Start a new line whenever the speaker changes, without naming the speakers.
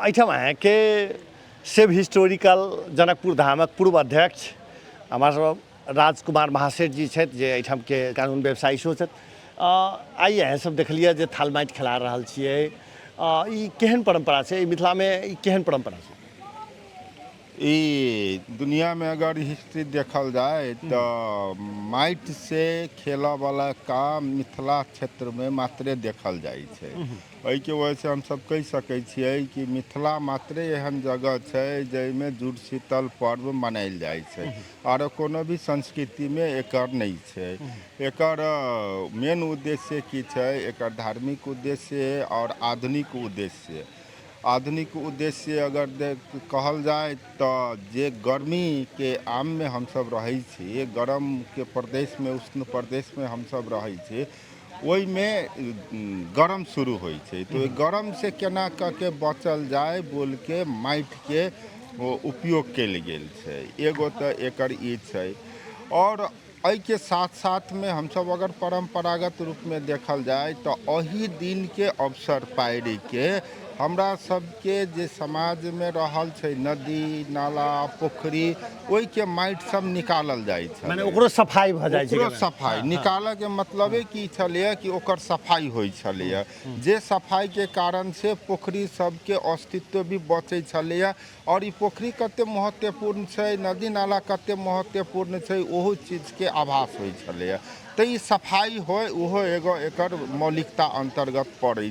एहिठाम अहाँके सेव हिस्टोरिकल जनकपुर धामक पूर्व अध्यक्ष हमरा सब राजकुमार महासेठ जी छथि, जे एहिठामके कानून व्यवसायी सेहो छथि। आइ अहाँ सब देखलियै जे थाल माटि खेला रहल छियै, ई केहन परम्परा छै? ई मिथिलामे ई केहन परम्परा छै?
ई दुनियामे अगर हिस्ट्री देखल जाय तऽ माटिसँ खेलऽवला काम मिथिला क्षेत्रमे मात्रे देखल जाइ छै। एहिके वजहसँ हमसब कहि सकै छियै कि मिथिला मात्रे एहन जगह छै जाहिमे जुड़शीतल पर्व मनायल जाइ छै, आरो कोनो भी संस्कृतिमे एकर नहि छै। एकर मेन उद्देश्य की छै? एकर धार्मिक उद्देश्य आओर आधुनिक उद्देश्य। आधुनिक उद्देश्य अगर देख कहल जाय तऽ जे गर्मीके आममे हमसब रहै छी, गरमके प्रदेशमे, उष्ण प्रदेशमे हमसब रहै छी, ओहिमे गरम शुरू होइ छै, तऽ ओहि गरमसँ केना कऽ के बचल जाय बोलके माटिके उपयोग कयल गेल छै। एगो तऽ एकर ई छै। आओर एहिके साथ साथमे हमसब अगर परम्परागत रूपमे देखल जाय तऽ एहि दिनके अवसर पारिके हमरा सबके जे समाजमे रहल छै नदी नाला पोखरि, ओहिके माटि सब निकालल जाइ छै,
मने ओकरो सफाइ भऽ जाइ छै।
ओकरो सफाइ निकालऽके मतलबे की छलैए कि ओकर सफाइ होइ छलैए, जे सफाइके कारणसँ पोखरि सबके अस्तित्व भी बचै छलैए। आओर ई पोखरि कते महत्वपूर्ण छै, नदी नाला कते महत्वपूर्ण छै, ओहो चीजके आभास होइ छलैए। तऽ ई सफाइ होइ, ओहो एगो एकर मौलिकता अन्तर्गत पड़ै।